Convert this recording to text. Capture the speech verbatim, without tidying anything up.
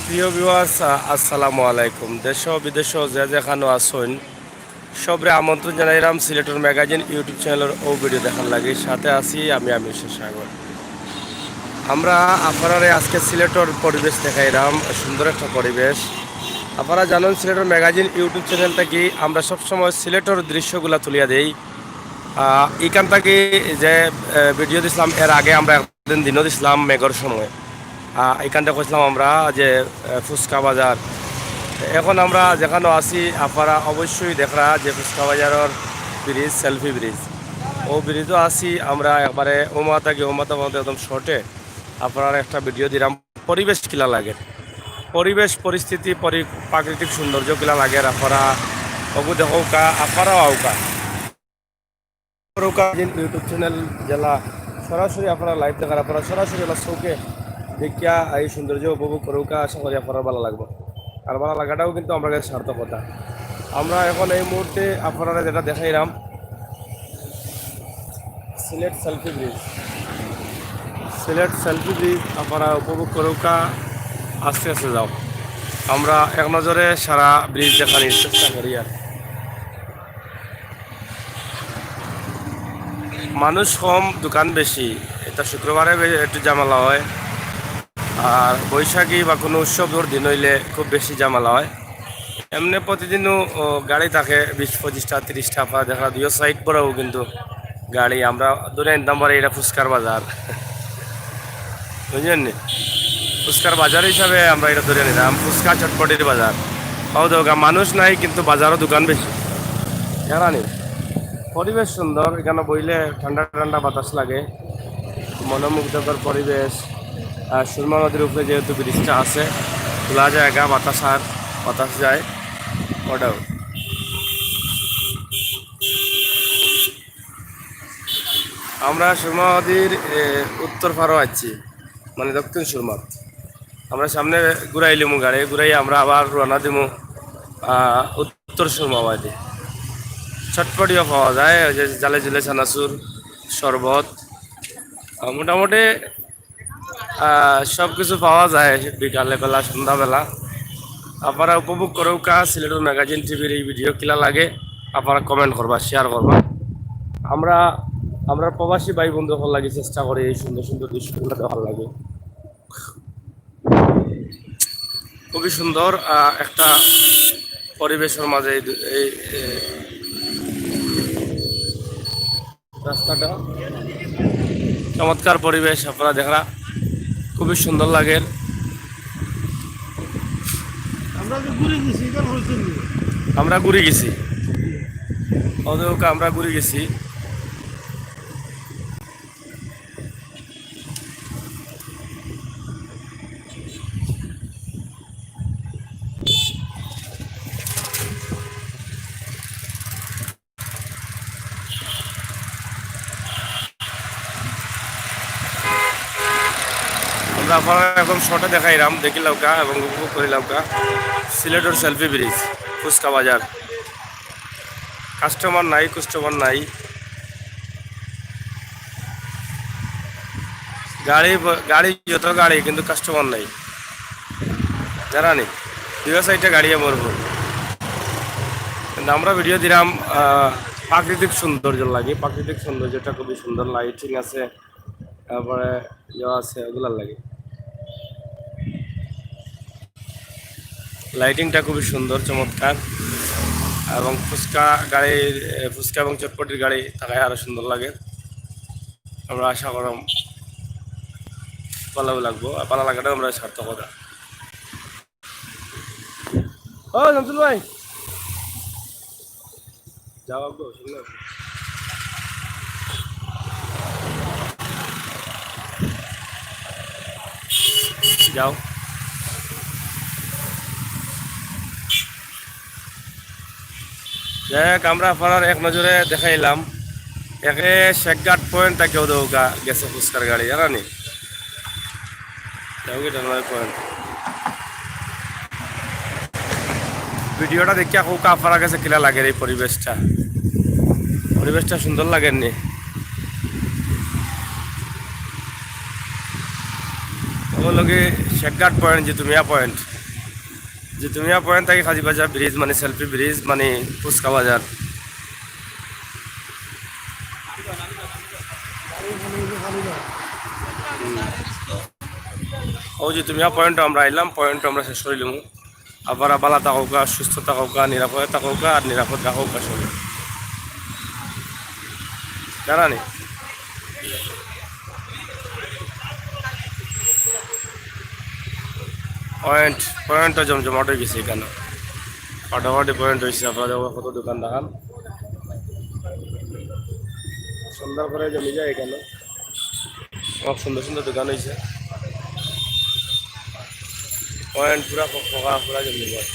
প্রিয় ভিউয়ার্স, আসসালামু আলাইকুম। দেশ ও বিদেশ যে যেখানো আছইন, সবরে আমন্ত্রণ জানাইরাম সিলেটর ম্যাগাজিন YouTube চ্যানেলর ও ভিডিও দেখার লাগি। সাথে আছি আমি, আমি সাগর। আমরা আপনারারে আজকে সিলেটর পরিবেশ দেখাইরাম, সুন্দর একটা পরিবেশ। আপনারা জানেন সিলেটর ম্যাগাজিন YouTube চ্যানেল থাকি আমরা সবসময় সিলেটর দৃশ্যগুলা তুলিয়া দেই। আহ, এখান থাকি যে, আহ, ভিডিও দিছিলাম এর আগে, আমরা একদিন দিনও দিছিলাম মেঘর সময়। আহ, এখানটা কইছিলাম আমরা যে, আহ, ফুচকা বাজার। এখন আমরা যেখানো আছি, আপনারা অবশ্যই দেখরা যে ফুচকা বাজারর ব্রিজ, সেলফি ব্রিজ। ও ব্রিজও আছি আমরা একবারে ওমাতা গিয়ে ওমাতা পর্যন্ত একদম শর্টে আপনারারে একটা ভিডিও দিলাম। পরিবেশ কিলা লাগে, পরিবেশ পরিস্থিতি, পরি-, প্রাকৃতিক সৌন্দর্য কিলা লাগে, আপনারা ওগু দেখউক্কা, আপনারাও আউক্কা। করউক্কা যে YouTube চ্যানেল যেলা সরাসরি আপনারা লাইভ দেখার, আপনারা সরাসরি ওলা চোখে দেখিয়া এই সৌন্দর্য উপভোগ করউক্কা, আশা করি আপনারা ভালা লাগবো। আর ভালা লাগাটাও কিন্তু আমরা কাছে সার্থকতা। আমরা এখন এই মুহূর্তে আপনারা যেটা দেখাইলাম, Sylhet selfie bridge, Sylhet selfie bridge আপনারা উপভোগ করউক্কা, আস্তে আস্তে যাও। আমরা এক নজরে সারা ব্রিজ দেখানির চেষ্টা করি আর মানুষ কম, দোকান বেশি। এটা শুক্রবারে বে-, একটু ঝামেলা হয়, আর বৈশাখী বা কোনো উৎসবর দিন হইলে খুব বেশি ঝামেলা হয়। এমনি প্রতিদিনও, ও, গাড়ি থাকে বিশ পঁচিশটা তিরিশটা, আপনারা দেখা দুইও সাইড বরাবর কিন্তু গাড়ি। আমরা ধরে নিতাম পারি এটা ফুচকার বাজার, বুঝলেন নি? ফুচকার বাজার হিসাবে আমরা এটা ধরে নিলাম, ফুচকা চটপটির বাজার। ও দেখউক্কা, মানুষ নাই কিন্তু বাজারও দোকান বেশি। জানা নি, পরিবেশ সুন্দর, এখানো বইলে ঠান্ডা ঠান্ডা বাতাস লাগে, মনোমুগ্ধকর পরিবেশ। আর সুরমা নদীর উপরে যেহেতু ব্রিজটা আছে, খোলা জায়গা, বাতাস আর বাতাস যায়, ওটাও। আমরা সুরমা নদীর, এ, উত্তর পারও আছি, মানে দক্ষিণ সুরমাত। আমরা সামনে ঘুরাইলিমু গাড়ি, ঘুরাই আমরা আবার রওনা দিমু, আহ, উত্তর সুরমাবাদে। চটপটিও পাওয়া যায়, ওই যে জালে জুলে চানাচুর, শরবত, আহ, মোটামুটি, আহ, সব কিছু পাওয়া যায় বিকালে বেলা, সন্ধ্যাবেলা। আপনারা উপভোগ করউক্কা সিলেটর ম্যাগাজিন টিভির এই ভিডিও কিলা লাগে, আপনারা কমেন্ট করবা, শেয়ার করবা। আমরা, আমরা প্রবাসী ভাই বন্ধু হওয়ার লাগি চেষ্টা করি এই সুন্দর সুন্দর দৃশ্যগুলো দেখার লাগি। খুবই সুন্দর, আহ, একটা পরিবেশর মাঝে এই দু-, এই, এ, রাস্তাটা। চমৎকার পরিবেশ, আপনারা দেখরা, খুবই সুন্দর লাগে। আমরা তো ঘুরে গেছি, এটা বলছেন নি? আমরা ঘুরে গেছি, অতএব আমরা ঘুরে গেছি। আমরা আপনারা একদম শর্টে দেখাইলাম, দেখিলাউক্কা এবং উপভোগ করিলাউক্কা। সিলেটর সেলফি ব্রিজ, ফুচকা বাজার। কাস্টমার নাই, কাস্টমার নাই। গাড়ি ব-, গাড়ি যত গাড়ি, কিন্তু কাস্টমার নাই। জানা নি, দুই সাইডে গাড়ি ভরপুর। কিন্তু আমরা ভিডিও দিলাম, আহ, প্রাকৃতিক সৌন্দর্য লাগে, প্রাকৃতিক সৌন্দর্যটা খুবই সুন্দর, লাইটিং আছে, তারপরে ইয়ে আছে, ওগুলার লাগে। লাইটিংটা খুবই সুন্দর, চমৎকার। এবং ফুচকা গাড়ি, এ, ফুচকা এবং চটপটির গাড়ি থাকায় আরো সুন্দর লাগে। আমরা আশা করি ভালো লাগবো, আর ভালো লাগাটাও আমরা সার্থকতা। ও শামসুল ভাই, যাও আব্বু, শুনলাম। যাও। যাই হোক, আমরা আপনারারে এক নজরে দেখাইলাম। একে শেখঘাট পয়েন্ট থাকি ওদৌকা গেছে ফুচকার গাড়ি, জানা নি? যাও কি টার্মিনাল পয়েন্ট। ভিডিওটা দেখিয়া কউক্কা আপনারার কাছে কিলা লাগের এই পরিবেশটা? পরিবেশটা সুন্দর লাগের নি? ও লগে শেখঘাট পয়েন্ট, জিতুমিয়া পয়েন্ট। জিতুমিয়া পয়েন্ট থাকি কাজীবাজার ব্রিজ, মানে সেলফি ব্রিজ, মানে ফুচকা বাজার। হুম। অউ জিতুমিয়া পয়েন্টো আমরা আইলাম, পয়েন্টো আমরা শেষ করিলাম। আপনারা ভালা থাকউক্কা, সুস্থ থাকউক্কা, নিরাপদে থাকউক্কা আর নিরাপদ রাখউক্কা সবে। জানা নি? পয়েন্ট, পয়েন্টও জমজমাট অই গেছে ইখানো। ফাটাফাটি পয়েন্ট অইছে, আপনারা দেখো কত দোকান দেখান। সন্ধ্যার পরে জমি যায় ইখানো। অনেক সুন্দর সুন্দর দোকান অইছে। পয়েন্ট পুরা ফ-, ফকা, পুরা জমি যায়।